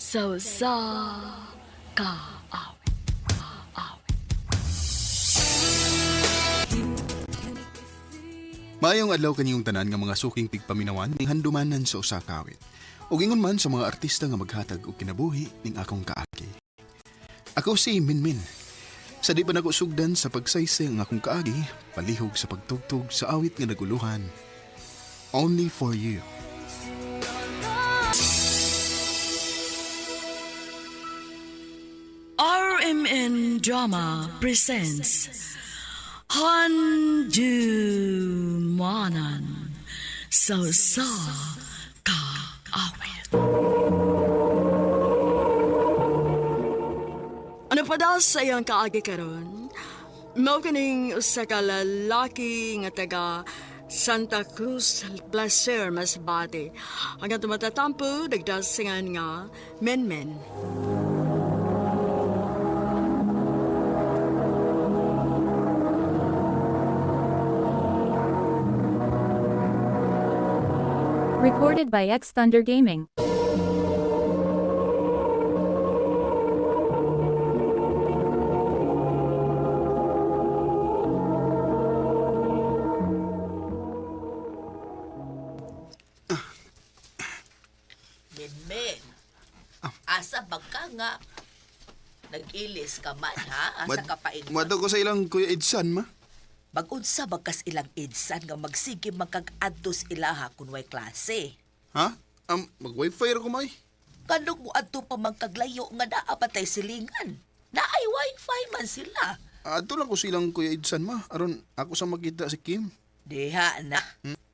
Sa usa ka awit. Awit. Maayong adlaw kaniyong tanan nga mga suking tigpaminawan ning handumanan sa usa ka awit. Ug ingon man sa mga artista nga maghatag og kinabuhi ning akong kaagi. Ako si Minmin. Sa di pa nako sugdan sa pagsaysay ang akong kaagi, palihog sa pagtugtog sa awit nga naguluhan. Only for you. RMN Drama presents Handumanan sa usa ka awit. Ano pa daw sa iyang kaagi karon? Mao kining usa ka lalaki nga taga Santa Cruz Placer, Masbate. Hanggang tumatatampo, nagdasingan nga men-men. Recorded by X Thunder Gaming. Minmin, asa ba ka nga? Nag-ilis ka man, ha? Asa ka pa in? Madto ko sa ilang Kuya Edsan, ma. Mag-unsa ba kas ilang insan nga magsige magkag-adtos ilaha kun way klase? Ha? Mag-wifi ra ko may. Kanong mo adto pa magkaglayo nga naa pa tay silingan? Naay wifi man sila. Adto lang ko sa ilang Kuya Edsan, ma. Aron ako sa makita si Kim. Diha na.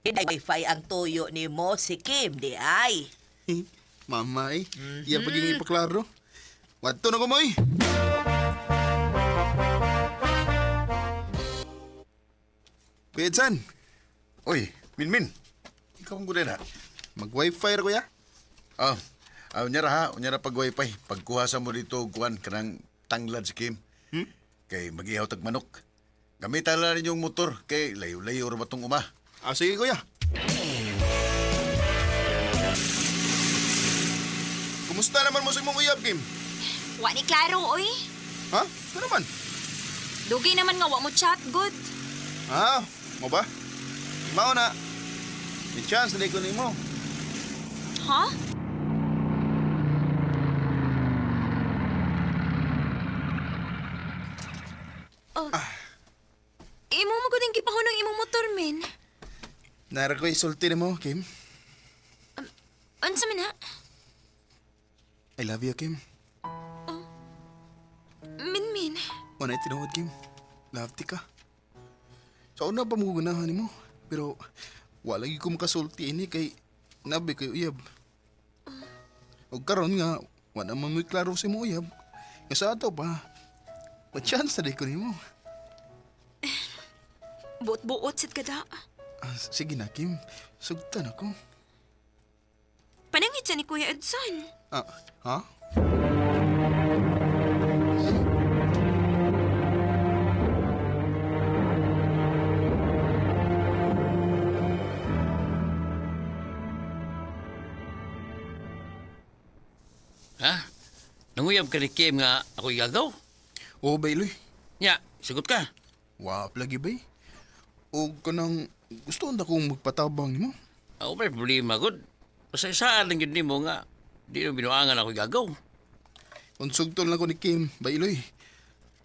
Hindi wifi ang tuyo nimo si Kim, di ay. Mama eh. Iya pag yung ipaklaro. Wadto na ko mo eh. Kuya Edsan, Oy, Minmin. Ikaw ang gulay na. mag-wifi ra kuya. Ah, unya ra ha, unya ra pag wifi. Pagkuha sa mo dito kuan kanang tanglad si Kim. Kay magihaw tag manok. Gamitan lang ninyong motor kay layo-layo ra ba tong uma. Ah, sige kuya. Kumusta naman mo sa imong uyab, Kim? Wa ni klaro, oy. Ha? Ito naman. Dugay naman nga wa mo chat, good. Ah, mo ba? Mao na. May chance na ko nimo. Ha? Oh. Imo mo gud ang gipahunong imong motor, min. Nara ko isulti nimo, Kim. Unsa man ha? I love you, Kim. Min min. Wala tinuod, Kim. Love ti ka. Sa una pa mo ganahan nimo, pero wala gyud ko makasulti ini kay nabi kay uyab. Og karon nga wala man mo'y klaro sa imong uyab. Nga sa ato pa, ma chance na di ko nimo. Buot-buot sad ka da. Ah, sige na, Kim. Sugtan ako. Panangit sa ni Kuya Edson. Ah, ha? Ha? Nanguyab ka ni Kim nga ako'y gagaw? Oo ba, Iloy? Nya, sagot ka. Wa lagi ba eh? O kanang gusto na kong magpatabang nimo. Ako may problema, good. Basta isaan lang yun nimo nga di mo binuangan ako'y gagaw. Konsugtol na ko ni Kim, ba Iloy?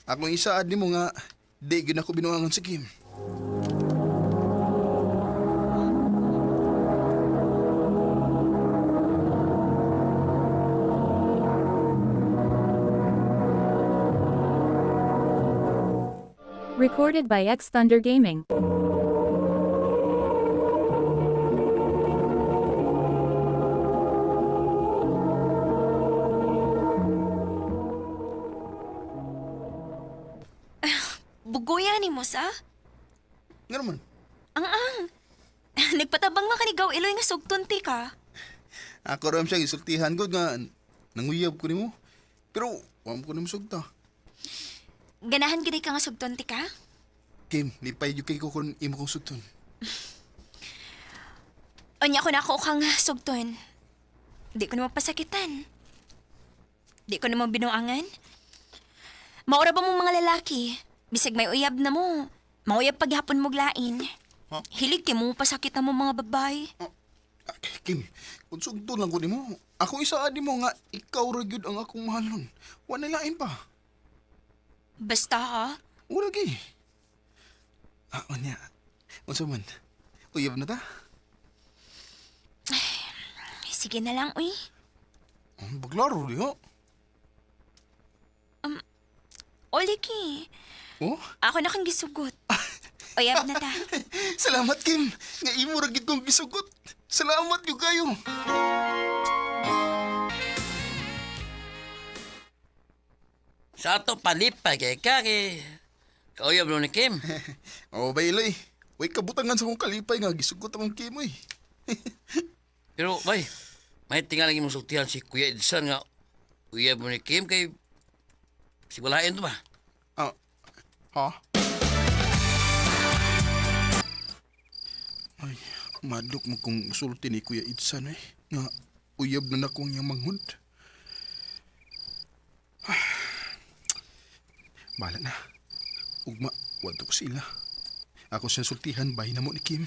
Akong isaad nimo nga di gyud ako binuangan si Kim. Recorded by X Thunder Gaming. Bugoya ni mo sa? Nga naman, Ang ang. Nagpatabang man kanigaw iloy nga sugton ti ka. ako ram siyang isultihan ko nga nanguyab ko nimo. Pero wa mo ko nimo sugta. Ganahan gid ka nga sugton ti ka? Kim, lipay gyud kay ko kun imo kong sugton. Unya ko na ako kang sugton. Di ko na mapasakitan. Di ko namo binuangan. Maura ba mong mga lalaki? Bisag may uyab na mo. Mauyab paghapon mo lain. Ha? Hilig kay mo pasakit na mo mga babae. Ah, Kim, kung sugto lang ko nimo, ako isaad nimo nga ikaw ra gyud ang akong mahalon. Wa na lain pa. Basta ha? Wala gyud. Ah, unya. Unsa man? Uyab na ta? Sige na lang, uy. Baglaro diha. Oliki, Oh? ako na kang gisugot. Uyab na ta. Salamat, Kim. Nga imo ra gid kong gisugot. Salamat gyud kayo. Sa ato palipay kay ka kay kauyab no ni Kim. Oh, bay Iloy. Way kabutangan sa akong kalipay nga gisugot akong Kim oy. Pero bay, may tingalang imong sultihan si Kuya Edson nga uyab mo ni Kim kay sigulain to ba? Ah. Ha? Ay, madlok mo kung sulti ni Kuya Idsan eh. Nga, uyab na nako ang iyang manghud. Ah. Bahala na. Ugma, wadto ko sila. Ako siya sultihan, bahin na mo ni Kim.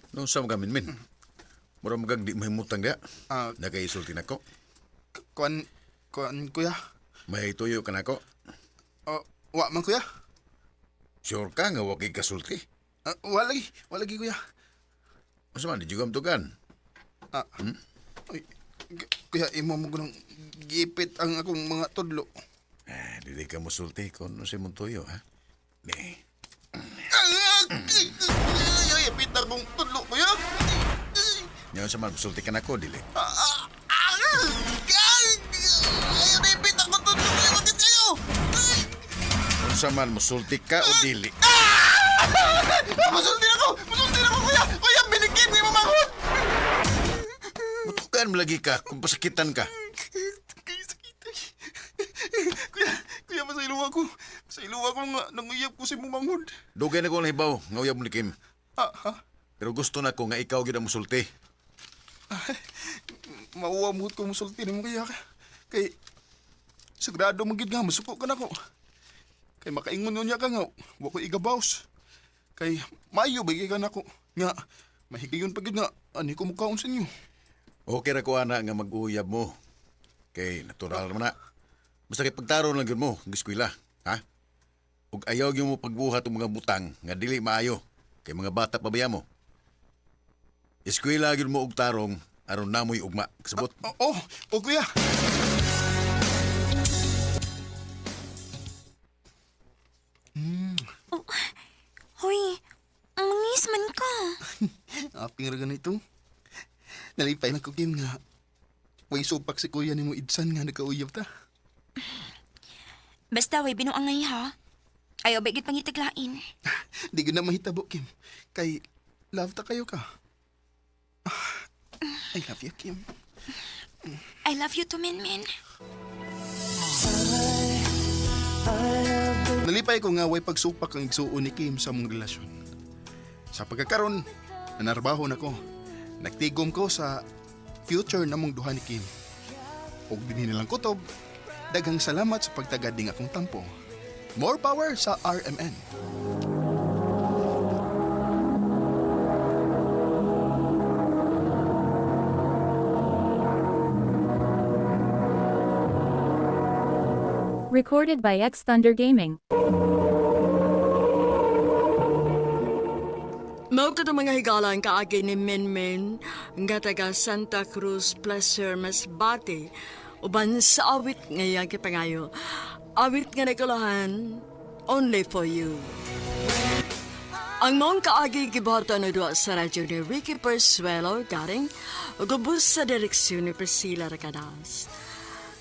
Nung sa mga min. Mura magag di mahimutang dia. Ah. Nakaisulti nako. Kuan, kuan, kuya. May tuyo ka nako. Oh, wa man kuya. Sure ka nga wa kay kasulti. Ah, wa lagi, wa lagi kuya. Unsa man di jugam tugan. Ah, ay, kuya, imo mo gunang gipit ang akong mga tudlo. Eh, dili ka mosulti kung unsay mong tuyo ha. Ni. Ay, ay, ipit akong tudlo, kuya. Nya unsa man mosulti ka nako dili. Ay, ipit akong tudlo, kuya. Bakit kayo? Unsa man mosulti ka o dili. Musulti ako! Musulti ako, kuya! Kuya, binigyan mo manghod! Mutukan lagi ka kung pasakitan ka. Kaya sakit ay. Kuya, kuya, masaylo ako. Masaylo ako nga nanguyab ko si mumanghod. Dugay na ko ang hibaw nga uyab mo ni Kim. Ah, ha? Pero gusto na ko nga ikaw gyud ang mosulti. Mauwa mo ko musulti nimo kaya ka. Kay sagrado man gid nga masuko ka nako. Kay makaingon niya ka nga wa ko igabaws. Kay maayo ba ka nako nga mahigayon pa gid nga ani ko mukaon sa inyo. Okay ra ko ana nga mag-uyab mo. Kay natural naman na. Basta kay pagtaron lang gyud mo ng eskwela, ha? Ug ayaw gyud mo pagbuhat og mga butang nga dili maayo kay mga bata pa baya mo. Eskwela gyud mo og tarong aron namoy ugma. Kasabot. Oh, oh, oh kuya. Hoy, mangis man ka. Aping ra ganito. Nalipay na ko Kim nga way supak si kuya nimo Idsan nga nagkauyab ta. Basta way binuangay ha. Ayaw ba gid pangitaglain. Di gud na mahitabo Kim. Kay love ta kayo ka. Ah, I love you Kim. I love you too, Minmin. Nalipay ko nga way pagsupak ang igsuon ni Kim sa mong relasyon. Sa pagkakaron, nanarbaho na ko. Nagtigom ko sa future namong duha ni Kim. Ug dinhi na lang kutob, daghang salamat sa pagtagad ning akong tampo. More power sa RMN. Recorded by X Thunder Gaming. Mao kadto mga higala ang kaagi ni Minmin nga taga Santa Cruz Placer Masbate uban sa awit nga iyang gipangayo. Awit nga nagkulahan Only for You. Ang mong kaagi gibuhaton na duwa sa radyo ni Ricky Persuelo garing gubos sa direksyon ni Priscilla Racanas.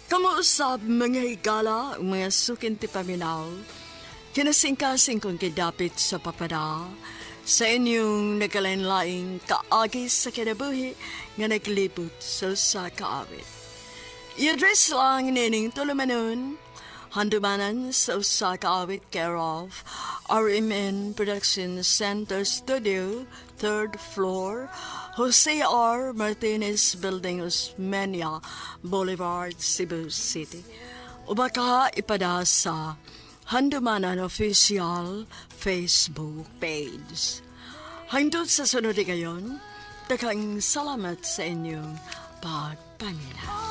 Kamo usab mga higala, ug mga sukin ti paminaw. Kinasingkasing kong gidapit sa papada. sa inyong nagkalain-laing kaagi sa kinabuhi nga naglibot sa usa ka awit. I-address lang nining tulumanon, Handumanan sa usa ka awit, care of RMN Production Center Studio, third floor, Jose R. Martinez Building, Osmeña Boulevard, Cebu City. O baka ipada sa Handumanan Official Facebook page. Hangtod sa sunod ngayon, daghang salamat sa inyong pagpaminaw.